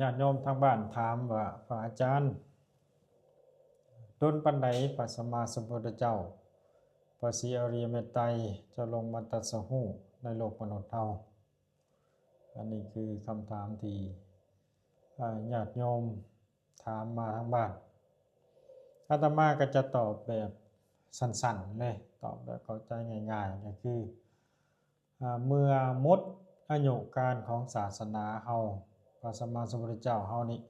ຍາດໂຍມທາງບ້ານຖາມວ່າ ພະອາຈານ, ດົນປານໃດພະສຳມາສຳພຸດທະເຈົ້າ ພະສີອະລິຍະເມດໄຕ ຈະລົງມາຕັດສະຮູ້ໃນໂລກມະນຸດເຮົາ? ອັນນີ້ຄືຄຳຖາມທີ່ ເອີ ຍາດໂຍມ ຖາມມາທາງບ້ານ. ອາດຕະມາກໍຈະຕອບແບບສັ້ນໆເລີຍ, ຕອບແບບເຂົ້າໃຈງ່າຍໆ ກໍຄື ອາ ເມື່ອໝົດອາຍຸການຂອງສາສະໜາເຮົາ, ພະສຳມາສຳພຸດທະເຈົ້າເຮົານີ້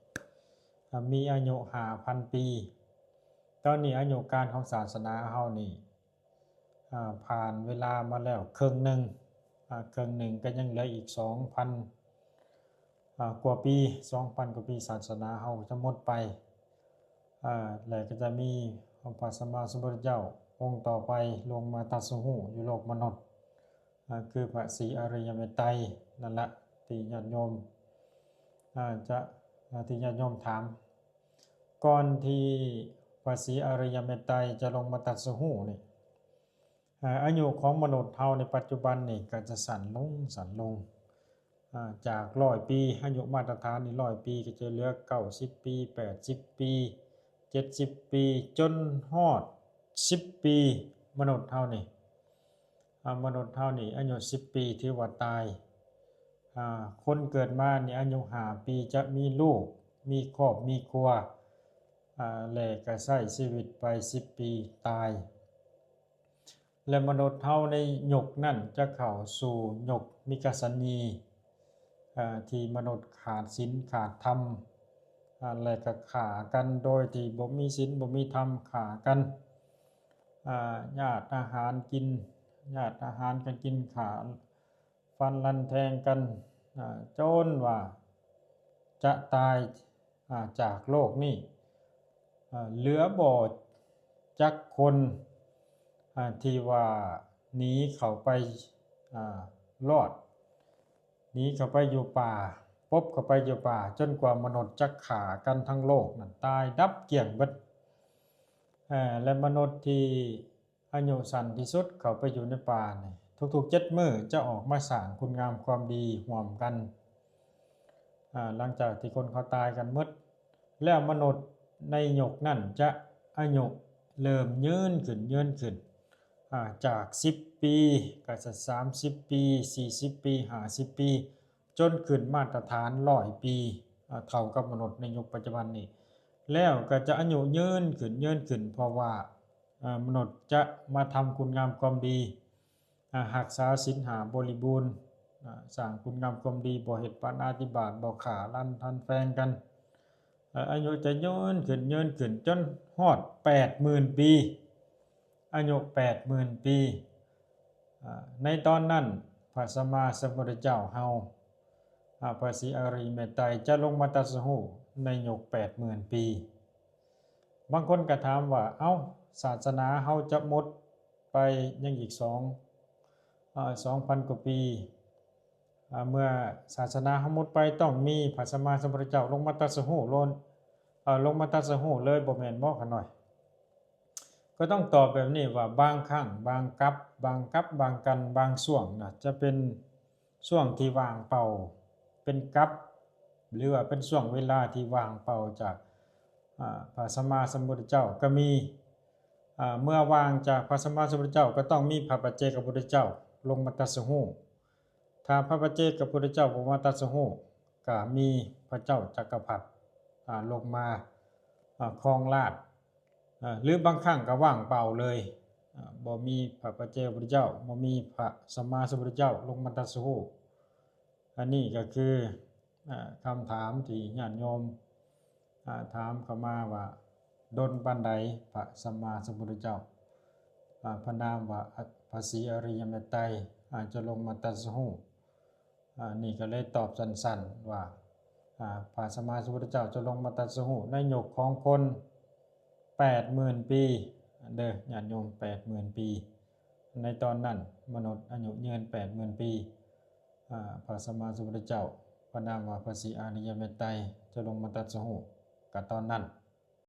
ອາ ມີອາຍຸຫ້າພັນປີ. ຕອນນີ້ອາຍຸການຂອງສາສະໜາເຮົານີ້ ອາ ຜ່ານເວລາມາແລ້ວເຄິ່ງໜຶ່ງ, ອາ ເຄິ່ງໜຶ່ງກໍຍັງເຫຼືອອີກສອງພັນ ອາ ກວ່າປີ, ສອງພັນກວ່າປີສາສະໜາເຮົາຈະໝົດໄປ, ອາ ແລະ ກໍຈະມີພະສຳມາສຳພຸດທະເຈົ້າອົງຕໍ່ໄປລົງມາຕັດສະຮູ້ຢູ່ໂລກມະນຸດ, ອາ ຄືພະສີອະລິຍະເມດໄຕນັ້ນລະ ທີ່ຍາດໂຍມ ອາ ຈະ ອາ ທີ່ຍາດໂຍມຖາມ. ກ່ອນທີ່ພະສີອະລິຍະເມດໄຕຈະລົງມາຕັດສະຮູ້ນີ້ ອາ ອາຍຸຂອງມະນຸດເຮົາໃນປັດຈຸບັນນີ້ກໍຈະສັ້ນລົງ, ສັ້ນລົງ, ອາ ຈາກຮ້ອຍປີ, ອາຍຸມາດຕະຖານນີ້ຮ້ອຍປີ, ກໍຈະເຫຼືອເກົ້າສິບປີ, ແປດສິບປີ, ເຈັດສິບປີ, ຈົນຮອດສິບປີ. ມະນຸດເຮົານີ້ ອາ ມະນຸດເຮົານີ້ອາຍຸສິບປີຖືວ່າຕາຍ. ອາ ຄົນເກີດມານີ້ອາຍຸຫ້າປີຈະມີລູກ, ມີຄອບ, ມີຄົວ, ອາ ແລະ ກໍໃຊ້ຊີວິດໄປສິບປີ, ຕາຍ. ແລະ ມະນຸດເຮົາໃນຍຸກນັ້ນຈະເຂົ້າສູ່ຍຸກມິກະສັນຢີ, ເອີ ທີ່ມະນຸດຂາດສິນຂາດທຳ, ອາ ແລະ ກໍຂ້າກັນໂດຍທີ່ບໍ່ມີສິນບໍ່ມີທຳ, ຂ້າກັນ, ອາ ຍາດອາຫານກິນ, ຍາດອາຫານກັນກິນ, ຂ້າຟັນລັນແທງກັນ, ອາ ຈົນວ່າຈະຕາຍ ອາ ຈາກໂລກນີ້, ອາ ເຫຼືອບໍ່ຈັກຄົນ, ອາ ທີ່ວ່າໜີເຂົ້າໄປ, ອາ ລອດ, ໜີເຂົ້າໄປຢູ່ປ່າ, ປົບເຂົ້າໄປຢູ່ປ່າ, ຈົນກວ່າມະນຸດຈະຂ້າກັນທັງໂລກນັ້ນ, ຕາຍດັບກ້ຽງເບິດ. ອາ ແລະ ມະນຸດທີ່ ອາຍຸສັ້ນທີ່ສຸດເຂົ້າໄປຢູ່ໃນປ່ານີ້ ທຸກໆເຈັດມື້ຈະອອກມາສ້າງຄຸນງາມຄວາມດີຮ່ວມກັນ, ອາ ຫຼັງຈາກທີ່ຄົນເຂົາຕາຍກັນໝົດແລ້ວ, ມະນຸດໃນຍຸກນັ້ນຈະອາຍຸເລີ່ມຍືນຂຶ້ນ, ຍືນຂຶ້ນ, ອາ ຈາກສິບປີ ກໍຈະສາມສິບປີ, ສີ່ສິບປີ, ຫ້າສິບປີ, ຈົນຂຶ້ນມາດຕະຖານຮ້ອຍປີ, ອາ ເທົ່າກັບມະນຸດໃນຍຸກປັດຈຸບັນນີ້, ແລ້ວກໍຈະອາຍຸຍືນຂຶ້ນ, ຍືນຂຶ້ນ, ເພາະວ່າ ອາ ມະນຸດຈະມາທຳຄຸນງາມຄວາມດີ, ອາ ຮັກສາສິນຫ້າບໍລິບູນ, ອາ ສ້າງຄຸນງາມຄວາມດີ, ບໍ່ເຮັດປານາຕິບາດ, ບໍ່ຂ້າລັນທັນແຟງກັນ, ອາ ອາຍຸຈະຍືນຂຶ້ນ, ຍືນຂຶ້ນ, ຈົນຮອດແປດໝື່ນປີ, ອາຍຸແປດໝື່ນປີ. ອາ ໃນຕອນນັ້ນ ພະສຳມາສຳພຸດທະເຈົ້າເຮົາ, ອາ ພະສີອະລິຍະເມດໄຕ ຈະລົງມາຕັດສະຮູ້ໃນຍຸກແປດໝື່ນປີ. ບາງຄົນກໍຖາມວ່າ, ເອົ້າ, ສາສະໜາເຮົາຈະໝົດໄປຍັງອີກສອງ, ອາ, ສອງພັນກວ່າປີ, ອາ, ເມື່ອສາສະໜາເຮົາໝົດໄປ, ຕ້ອງມີພະສຳມາສຳພຸດທະເຈົ້າລົງມາຕັດສະຮູ້ໂລດ, ອາ, ລົງມາຕັດສະຮູ້ເລີຍ, ບໍ່ແມ່ນບໍ? ຂ້ານ້ອຍ ກໍຕ້ອງຕອບແບບນີ້ວ່າ ບາງຄັ້ງ ບາງກັບ ບາງກັບ ບາງກັນ ບາງຊ່ວງນະ ຈະເປັນຊ່ວງທີ່ວ່າງເປົ່າ ເປັນກັບ ຫຼືວ່າເປັນຊ່ວງເວລາທີ່ວ່າງເປົ່າຈາກ ອາ ພະສຳມາສຳພຸດທະເຈົ້າກໍມີ. ອາ ເມື່ອວ່າງຈາກພະສຳມາສຳພຸດທະເຈົ້າ ກໍຕ້ອງມີພະປັດເຈກະພຸດທະເຈົ້າລົງມາຕັດສະຮູ້. ຖ້າພະປັດເຈກະພຸດທະເຈົ້າບໍ່ມາຕັດສະຮູ້ ກໍມີພະເຈົ້າຈັກກະພັດ ອາ ລົງມາ ອາ ຄອງລາດ ອາ ຫຼືບາງຄັ້ງກໍວ່າງເປົ່າເລີຍ ອາ ບໍ່ມີພະປັດເຈກະພຸດທະເຈົ້າ ບໍ່ມີພະສຳມາສຳພຸດທະເຈົ້າລົງມາຕັດສະຮູ້. ອັນນີ້ກໍຄື ອາ ຄຳຖາມທີ່ຍາດໂຍມ ອາ ຖາມເຂົ້າມາວ່າ ດົນປານໃດພະສຳມາສຳພຸດທະເຈົ້າ ອາ ພະນາມວ່າ ອາ ພະສີອະລິຍະເມດໄຕ ອາ ຈະລົງມາຕັດສະຮູ້? ອາ ນີ້ກໍເລີຍຕອບສັ້ນໆວ່າ ອາ ພະສຳມາສຳພຸດທະເຈົ້າຈະລົງມາຕັດສະຮູ້ໃນຍຸກຂອງຄົນແປດໝື່ນປີເດີ ຍາດໂຍມ, ແປດໝື່ນປີ. ໃນຕອນນັ້ນ ມະນຸດອາຍຸຍືນແປດໝື່ນປີ, ອາ ພະສຳມາສຳພຸດທະເຈົ້າ ພະນາມວ່າພະສີອະລິຍະເມດໄຕ ຈະລົງມາຕັດສະຮູ້ ກະຕອນນັ້ນ.